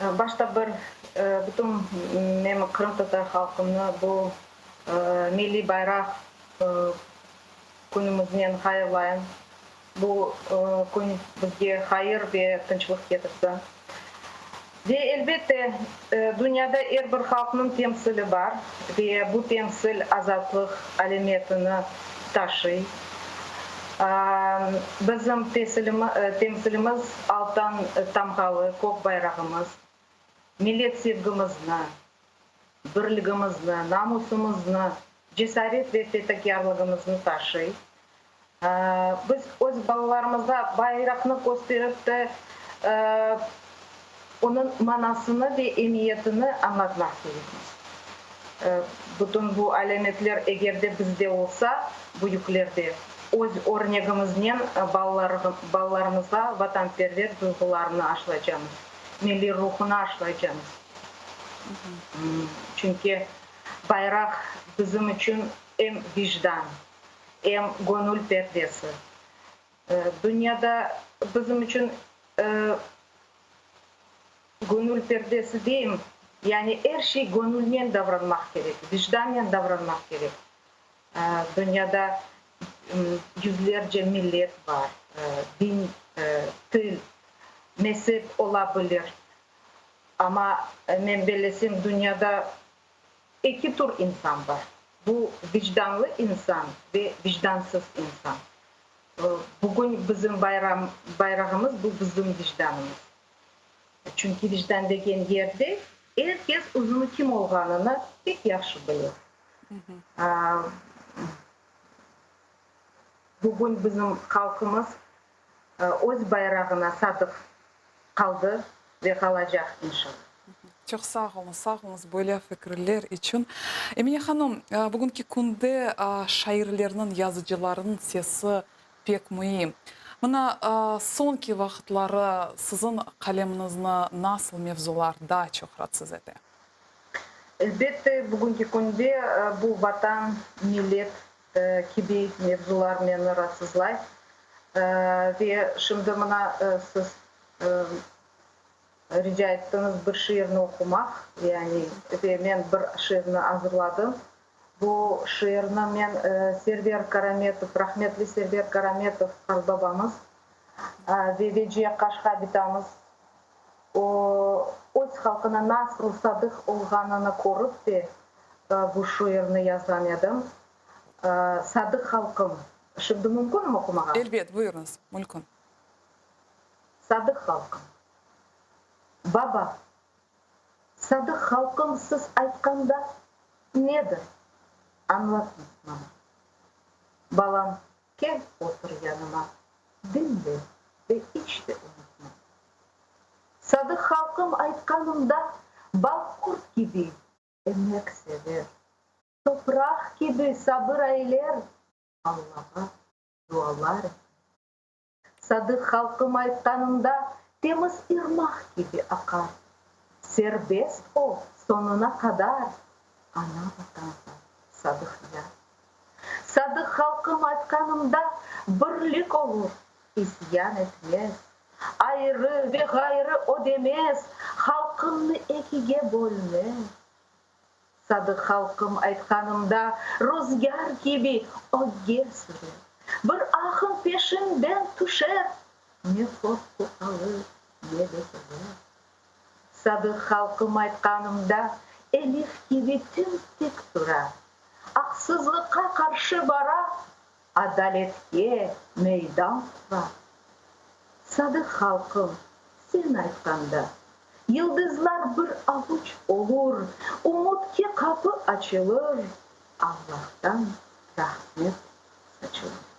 Başta bir bütün menim qırımtatar halqımnı bu milliy bayraq künümiznen hayırlayım. Bu kün bizge hayır ve tınçlıq ketirsin. Ve, elbette, dünyada er bir halqnıñ temsili bar ve bu temsil azatlıq alâmetini taşıy. Bizim temsilimiz altan tamğalı kök bayrağımız, millet sevgimizni, birligimizni, namusımıznı, cesaret ve fedakarlığımıznı taşıy. Biz öz balalarımızğa bayraqnı kösterip de, onıñ manasını ve emiyetini añlatmaq kerekmiz. Bütün bu alâmetler eger de bizde olsa, büyüklerde, öz örnegimiznen balalarımızğa vatanperver duyğularını aşlaycamız, milliy ruhunı aşlaycamız. Çünki bayraq bizim içün em vicdan, em göñül perdesi. Dünyada bizim içün göñül perdesi deyim, yani er şey göñülnen davranmaq kerek, vicdannen davranmaq kerek. Dünyada yüzlerce millet bar, din, til, mezep ola bilir. Amma men bellesem, dünyada eki tür insan bar, bu vicdanlı insan ve vicdansız insan. Bugün bizim bayram, bayrağımız, bu bizim vicdanımız. Çünki vicdan degen yerde er kes özüni kim olğanını pek yahşı bile. Bugün bizim halqımız öz bayrağına sadıq qaldı ve qalacaq, inşallah. Çoq sağ oluñız, sağ oluñız böyle fikirler içün. Emine hanım, bugünki künde şairlerniñ, yazıcılarnıñ sesi pek müim. Mına, soñki vaqıtları siziñ qalemiñizni nasıl mevzular daa çoq ratsız ete? Elbette, bugünki künde bu Vatan, millet kibi mevzular meni ratsızlay. Ve şimdi mına siz rica ettiñiz bir şiirni oqumaq, yani ve men bir şiirni azırladım. Bu şiirni men Server Karametov, rahmetli Server Karametov qartbabamız ve Veciye Kaşka bitamız, o, öz halqına nasıl sadıq olğanını körip de bu şiirni yazğan edim. Sadıq halqım. Şimdi mümkünmi oqumağa? Elbet, buyurıñız, mülkün. Sadıq halqım. Baba, Sadıq halqım siz aytqanda nedir, añlatıñız maña. Balam, kel otur yanıma, diñle ve iç de unutma. Sadıq halqım aytqanımda balqurt kibi emek sever, topraq kibi sabır eyler, Allağa dualar eter. Sadıq halqım aytqanında temiz irmaq kibi aqar. Serbest o soñuna qadar, Ana-Vatanğa sadıq yar. Sadıq halqım aytqanında birlik olur, isyan etmez. Ayrı ve ğayrı o demez, halqımnı ekige bölmez. Sadıq halqım aytqanımda ruzgâr kibi ögge sürer, Bir ahın peşinden tüşer, ne qorqu alır, ne de keder. Sadıq halqım aytqanımda elif kibi tim-tik tura, Aqsızlıqqa qarşı bara, adaletke meydan qura. Sadıq halqım, sen aytqanda, yıldızlar bir avuç olur, Ümütke qapı açılır, Allahtan rahmet saçılır.